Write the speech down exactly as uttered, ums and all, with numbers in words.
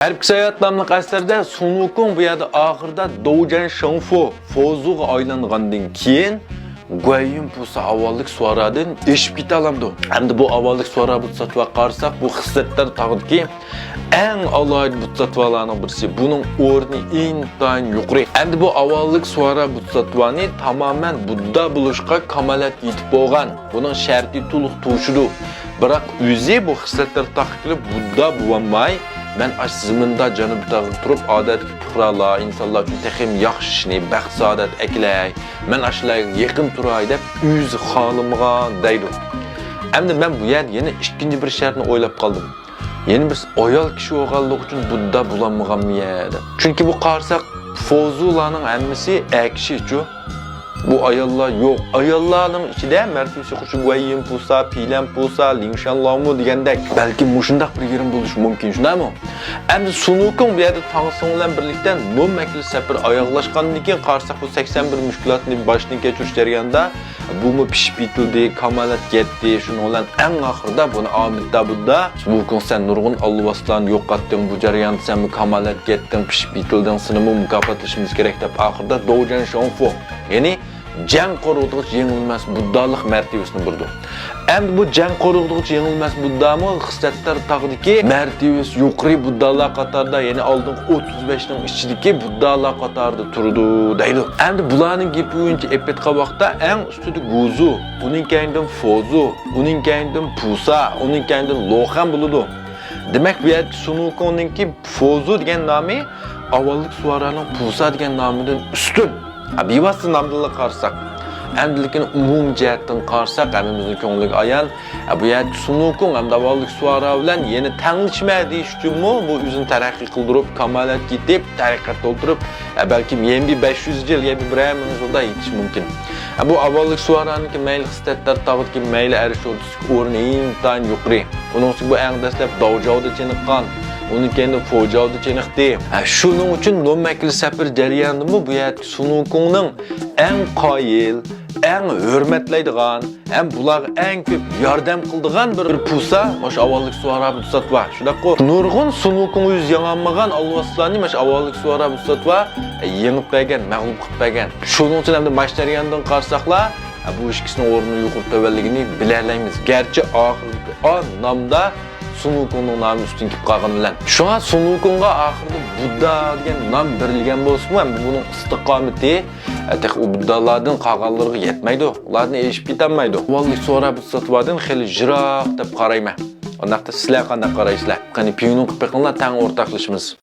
غەربكە ساياھەت ناملىق ئەسەردە سۇن ۋۇكۇڭ بۇ يەردە ئاخىرىدا داۋجيەن شېڭفۇ فوزۇغا ئايلانغاندىن كېيىن، گۇەنيۈن پۇسا ئاۋۋاللىق سۇ ئارادىن ئېشىپ كېتەلەمدۇ؟ ئەمدى بۇ ئاۋۋاللىق سۇ ئارا بۇتساتۋاغا قارىساق، بۇ خىسلەتلەر تاغىدىكى ئەڭ ئالاھىدە بۇتساتۋالارنىڭ بىرسى. بۇنىڭ ئورنى ئىنتايىن يۇقىرى. ئەمدى بۇ ئاۋۋاللىق سۇ ئارا بۇتساتۋانى تامامەن بۇددا بولۇشقا كامالەتكە يېتىپ بولغان. بۇنىڭ شەرتى تولۇق توشىدۇ. بىراق ئۆزى بۇ خىسلەتلەر تاغقا كېلىپ بۇددا بولالماي، مەن ئاشۇ زېمىندا جانۇبىي تاغدا تۇرۇپ، ئادەتتىكى پۇقرالار، ئىنسانلار ئۈچۈن تېخىمۇ ياخشى ئىشنى، بەخت-سائادەت ئەكىلەي، مەن ئاشۇلارغا يېقىن تۇراي دەپ ئۆزى خالىمىغان دەيدۇ. ئەمدى مەن بۇ يەردە يەنە ئىككىنچى بىر شەرتنى ئويلاپ قالدىم. يەنە بىر ئايال كىشى بولغانلىقى ئۈچۈن بۇددا بولالمىغانمۇ يا دەپ. چۈنكى بۇ قارىساق، فوزۇلارنىڭ ھەممىسى ئەر كىشىچۇ. بۇ ئاياللار يوق. ئاياللارنىڭ ئىچىدە مەرتىۋىسى خۇشى گۇەنيىن پۇسا، پىلەن پۇسا، لىڭشان لامۇ دېگەندەك، بەلكىم مۇشۇنداق بىر يېرىم بولۇشى مۇمكىن، شۇنداقمۇ؟ ئەمدى سۇن ۋۇكۇڭ بۇ يەردە تاڭ سىڭ بىلەن بىرلىكتە نوم ئەكېلىش سەپىرى ئاياغلاشقاندىن كېيىن قارىساق، بۇ سەكسەن بىر مۈشكۈلاتنى باشتىن كەچۈرۈش جەريانىدا بۇمۇ پىشىپ يېتىلدى، كامالەتكە يەتتى. شۇنىڭ بىلەن ئەڭ ئاخىرىدا بۇنى ئامىتابۇددا، سۇن ۋۇكۇڭ، سەن نۇرغۇن ئالۋاستىلارنى يوقاتتىڭ، بۇ جەرياندا سەنمۇ كامالەتكە يەتتىڭ، پىشىپ يېتىلدىڭ، سېنىمۇ مۇكاپاتلىشىمىز كېرەك دەپ ئاخىرىدا داۋجيەن شېڭفۇ، يەنى جەڭ قورغىتىش يېڭىلمەس بۇددالىق مەرتىۋىسىنى بېرىدۇ. ئەمدى بۇ جەڭ قورغىتىش يېڭىلمەس بۇددامۇ خىسلەتلەر تاغىدىكى مەرتىۋىسى يۇقىرى بۇددالار قاتارىدا، يەنى ئالدىنقى ئوتتۇز بەشنىڭ ئىچىدىكى بۇددالار قاتارىدا تۇرىدۇ دەيدۇ. ئەمدى بۇلارنىڭ گېپى بويىچە ئېلىپ ئېيتقان ۋاقىتتا ئەڭ ئۈستىدە گۇزۇ، ئۇنىڭ كەينىدىن فوزۇ، ئۇنىڭ كەينىدىن پۇسا، ئۇنىڭ كەينىدىن لوخەن بولىدۇ. دېمەك، بۇ يەردىكى سۇن ۋۇكۇڭنىڭكى فوزۇ دېگەن نامى ئاۋۋاللىق سۇ ئارانىڭ پۇسا دېگەن نامىدىن ئۈستۈن. ھە، بىۋاسىتە نامدىنلا قارىساق. ئەمدى لېكىن ئومۇمىي جەھەتتىن قارىساق، ھەممىمىزنىڭ كۆڭلىگە ئايان. ھە، بۇ يەردىكى سۇن ۋۇكۇڭ ھەمدە ئاۋۋاللىق سۇ ئارا بىلەن يەنە تەڭلىشمە دېيىش ئۈچۈنمۇ بۇ ئۆزىنى تەرەققىي قىلدۇرۇپ، كامالەتكە يېتىپ، تەرىقەتتە ئولتۇرۇپ، ھە، بەلكىم يەنە بىر بەش يۈز يىل، يەنە بىر بىرەر مىڭ يىلدا يېتىشى مۇمكىن. ھە، بۇ ئاۋۋاللىق سۇ ئارانىڭكى مەيلى خىسلەتلەر تاغىدىكى، مەيلى ئەرش ئوردىسىدىكى ئورنى ئىنتايىن يۇقىرى. ئۇنىڭ ئۈستىگە بۇ ئەڭ دەسلەپ داۋجاۋدا چېنىققان، ئۇنىڭ كەينىدە فوجاۋدا چېنىقتى. ھە، شۇنىڭ ئۈچۈن نوم ئەكېلىش سەپىرى جەريانىدىمۇ بۇ يەردىكى سۇن ۋۇكۇڭنىڭ ئەڭ قايىل، ئەڭ ھۆرمەتلەيدىغان، ھەم بۇلارغا ئەڭ كۆپ ياردەم قىلىدىغان بىر، بىر پۇسا، مۇشۇ ئاۋۋاللىق سۇ ئارا بۇتساتۋا. شۇنداققۇ؟ نۇرغۇن سۇن ۋۇكۇڭ ئۆزى يېڭالمىغان ئالۋاستىلارنى مۇشۇ ئاۋۋاللىق سۇ ئارا بۇتساتۋا يېڭىپ بەرگەن، مەغلۇپ قىلىپ بەرگەن. شۇنىڭ ئۈچۈن ئەمدى ماش جەريانىدىن قارىساقلا، بۇ ئىككىسىنىڭ ئورنىنىڭ يۇقىرى تۆۋەنلىكىنى بىلەلەيمىز. گەرچە ئاخىرقى ئا نامدا سۇن ۋۇكۇڭنىڭ نامى ئۈستۈن كېلىپ قالغىنى بىلەن. شۇڭا سۇن ۋۇكۇڭغا ئاخىرىدا بۇددا دېگەن نام بېرىلگەن بولسىمۇ، ئەمدى بۇنىڭ ئىستىقامىتى، ئە، تېخى ئۇ بۇددالاردىن قالغانلىرىغا يەتمەيدۇ. ئۇلاردىن ئېشىپ كېتەلمەيدۇ. ئاۋۋاللىق سۇ ئارا بۇتساتۋادىن خېلى يىراق دەپ قارايمەن. ئۇنداقتا سىلەر قانداق قارايسىلەر؟ قېنى، پىڭنۇڭ قىلىپ بېقىڭلار، تەڭ ئورتاقلىشىمىز.